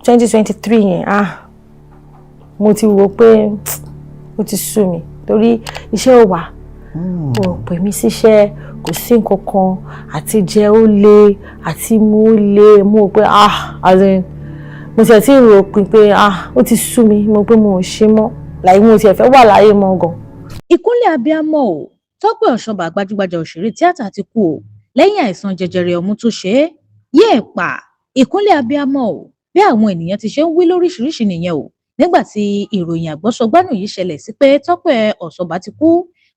2023 yẹn, ah, mo ti wò pé ó ti sú mi torí iṣẹ́ ò wà, ò pè mí síṣẹ́, kò sí nǹkan kan, àti jẹ ó le, àti mu ó le. Mo rò pé, ah, as in, mo tiẹ̀ ti rò pin pé, ah, ó ti sú mi. Mo pé mo ò ṣe mọ́, like mo tiẹ̀ fẹ́ wà láyé mọ́ gan. Ìkúnlẹ̀ abiyamọ o! Tọ́pẹ́ Ọ̀ṣọ́bà, gbajúgbajà òṣèré tíátà, ti kú o lẹ́yìn àìsàn jẹjẹrẹ ọmú tó ṣe é. Yéè pa! Ìkúnlẹ̀ abiyamọ o! Bí àwọn ènìyàn ti ṣe ń wí lóríṣiríṣi nìyẹn o nígbà tí ìròyìn àgbọ́sọgbánù yìí ṣẹlẹ̀ sí pé Tọ́pẹ́ Ọ̀ṣọ́bà ti kú.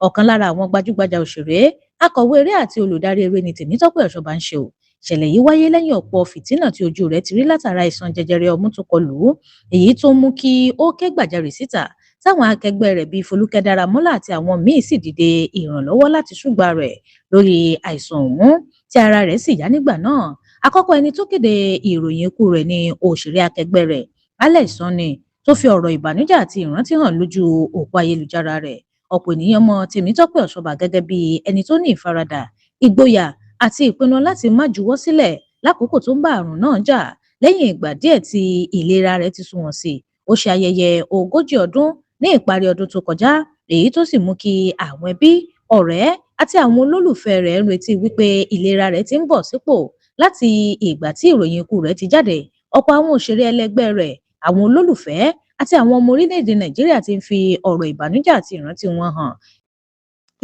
Ọ̀kan lára àwọn gbajúgbajà òṣèré, akọ̀wé eré àti olùdarí eré ní Tèmítọ́pẹ́ Ọ̀ṣọ́bà ń ṣe o. Ìṣẹ̀lẹ̀ yìí wáyé lẹ́yìn ọ̀pọ̀ fìtínà tí ojú rẹ̀ ti rí látara àìsàn jẹjẹrẹ ọmú tó kọlù ú, èyí tó mú kí ó ké gbàjarè síta, táwọn akẹgbẹ́ rẹ̀ bíi Folúkẹ́ Dáramọ́lá àti àwọn míín sì dìde ìrànlọ́wọ́ láti ṣùgbà rẹ̀ lórí àìsàn ọ̀hún, tí ara rẹ̀ sì yá nígbà náà. Àkọ́kọ́ ẹni tó kéde ìròyìn ikú rẹ̀ ní òṣèré akẹgbẹ́ rẹ̀ Alex Sanni, tó fi ọ̀rọ̀ ìbànújẹ́ àti ìrántí hàn lójú òpó ayélujára rẹ̀. Ọ̀pọ̀ ènìyàn mọ̀ Tèmítọ́pẹ́ Ọ̀ṣọ́bà gẹ́gẹ́ bí ẹni tó ní ìfaradà, ìgboyà àti ìpinnu láti má juwọ́ sílẹ̀ lákòókò tó ń bá àrùn náà jà. Lẹ́yìn ìgbà díẹ̀ tí ìlera rẹ̀ ti sunwọ̀n sí, ó ṣe ayẹyẹ 40 ọdún ní ìparí ọdún tó kọjá, èyí tó sì mú kí àwọn ẹbí, ọ̀rẹ́ àti àwọn olólùfẹ́ rẹ̀ ń retí wípé ìlera rẹ̀ ti ń bọ̀ sípò. Láti ìgbà tí ìròyìn ikú rẹ̀ ti jáde, ọ̀pọ̀ àwọn òṣèré ẹlẹgbẹ́ rẹ̀, àwọn olólùfẹ́ àti àwọn ọmọ orílẹ̀-èdè Nàìjíríà ti ń fi ọ̀rọ̀ ìbànújẹ́ àti ìrántí wọn hàn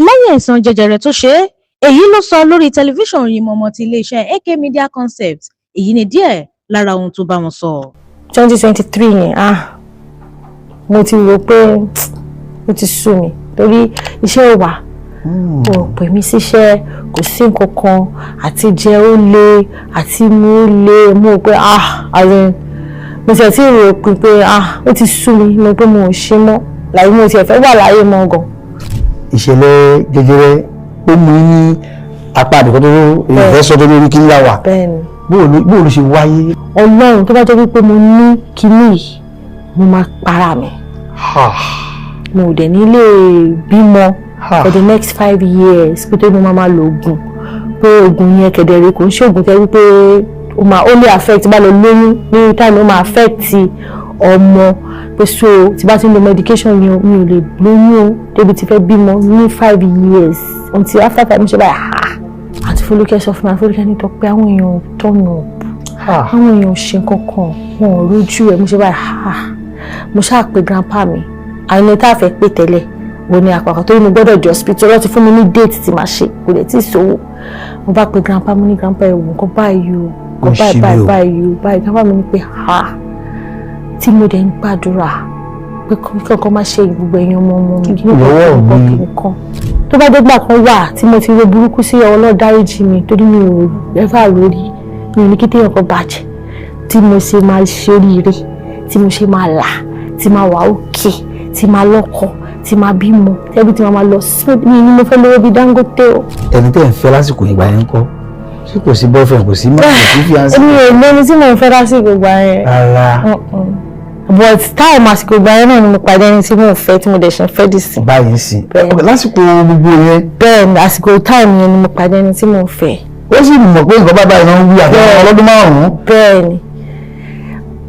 lẹ́yìn àìsàn jẹjẹrẹ tó ṣe é. Èyí ló sọ lórí tẹlifíṣàn Oyinmomo ti iléeṣẹ́ AK Media Concept. Èyí ni díẹ̀ lára ohun tó bá wọn sọ. 2023 yẹn, ah, mo ti rò pé ó ti sú mi torí iṣẹ́ ò wà, ò pè mí síṣẹ́, kò sí nǹkan kan, àti jẹ ó le, àti mu ó le. Mo rò pé, ah, as in, mo tiẹ̀ ti rò pin pé, ah, ó ti sú mi. Mo pé mo ò ṣe mọ́, like mo tiẹ̀ fẹ́ wà láyé mọ́ gan. Ìṣẹ̀lẹ̀ jẹjẹrẹ ó mú yín ní apá àdìkọ́ tó ìfẹ́ sọ tó lórí kí ń yà wà. Bẹ́ẹ̀ni. Bóò ló ṣe wáyé? Ọlọ́run, tó bá jẹ́ wípé mo ní kinní yìí, mo máa para mi. Mo ò dẹ̀ ní lè bímọ for the next 5 years, pé tó mo máa lo oògùn, pé oògùn yẹn kẹ̀dẹ̀rẹ̀ kò ń ṣe oògùn tẹ́ wípé ó máa ó lè affect, bá lọ lóyún ní time, ó máa affect ọmọ, pé so tí bá ti ń lo medication yẹn, mi ò lè lóyún o débi tí fẹ́ bímọ ní 5 years, until after 5. Mo ṣe báyìí, ha, àti Folúkẹ́ sọ fún mi, Folúkẹ́ ní, "Tọ́pẹ́, àwọn èèyàn turn up, àwọn èèyàn ò ṣe kankan, wọn ò rójú ẹ̀." Mo ṣe báyìí, ha, mo ṣáà pe grandpa mi. Àwọn ẹni tá a fẹ́ pè tẹ́lẹ̀ wo ni àpapọ̀ tó ní mo gbọ́dọ̀ dé hospital lọ́ọ́ ti fún mi ní date tí màá ṣe, kò dẹ̀ tí ì sówó. Mo bá pe grandpa, mo ní, "Grandpa, ẹ̀ wò, nǹkan báyìí o, nǹkan báyìí báyìí báyìí o báyìí." Grandpa mi ní pé, ha, tí mo dẹ̀ ń gbàdúrà pé kankan má ṣe gbogbo ẹ̀yin ọmọ ọmọ mi kí lọ́wọ́ mi. Nǹkan tó bá dégbà kan wà tí mo ti ro burúkú sí, Ọlọ́run dáríjì mi, torí mi ò ever lórí mi ò ní kí téèyàn kan bàjẹ́. Tí mo ṣe máa ṣe oríire, tí mo ṣe máa là, tí máa wà òkè, tí máa lọ́kọ, tí máa bímọ, tẹ́bí tí máa máa lọ smooth mi ni mo fẹ́ lówó bíi Dangote o. Ẹni tẹ́ ń fẹ́ lásìkò ìgbà yẹn ń kọ́? Ṣé kò sí boyfriend, kò sí mọ́, kò sí fiancé? Èmi ò lóni tí mò ń fẹ́ lásìkò ìgbà yẹn. Rárá. But time àsìkò ìgbà yẹn náà ni mo pàdé ẹni tí mò ń fẹ́, tí mo dẹ̀ ṣe ń fẹ́ dì sí. Báyìí sí lásìkò gbogbo yẹn? Bẹ́ẹ̀ ni, àsìkò time yẹn ni mo pàdé ẹni tí mò ń fẹ́. Ó sì mọ̀ pé nǹkan bá báyìí náà ń wí àti ọlọ́dún 5? Bẹ́ẹ̀ ni.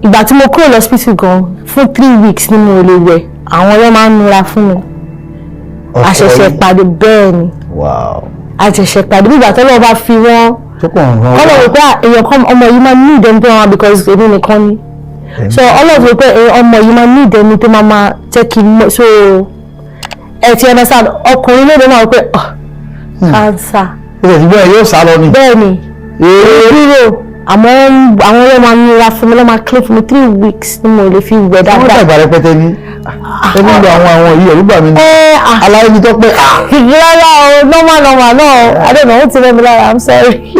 Ìgbà tí mo kúrò lọ́sípítù gan, fún 3 weeks ni mo ò lè wẹ̀, àwọn ọlọ́ máa ń nura fún mi. Àṣẹ̀ṣẹ̀ pàdé, bẹ́ẹ̀ ni. Àṣẹ̀ṣẹ̀ pàdé, bí ìgbà tó lọ́wọ́ bá fi wọ́n tó kàn ń rán kọ́lọ̀ wò pé èèyàn kan, ọmọ yìí máa ní ìdẹ́ni tó máa, because èmi nìkan ni. So ọlọ́run wò pé ọmọ yìí máa ní ìdẹ́ni tó máa máa jẹ́ kí n mọ̀. So ẹ ti understand, ọkùnrin lóde máa wò pé, oh, cancer. Ó sì ti gbọ́ ẹ yóò sá lọ ni. Bẹ́ẹ̀ ni, rírò, àmọ́ àwọn ọlọ́ máa ń nira fún mi, lọ́ máa clean fún mi. 3 weeks ni mo lè fi wẹ̀ wọ́n dáadáa. Dàgbà rẹpẹtẹ ní ẹni lo àwọn yìí, ẹ̀rú bà mí ní. Ẹ ah. Aláyé mi tó pé Rárá o, normal normal náà. I don't know, ó ti rẹ́ mi lára. I'm sorry.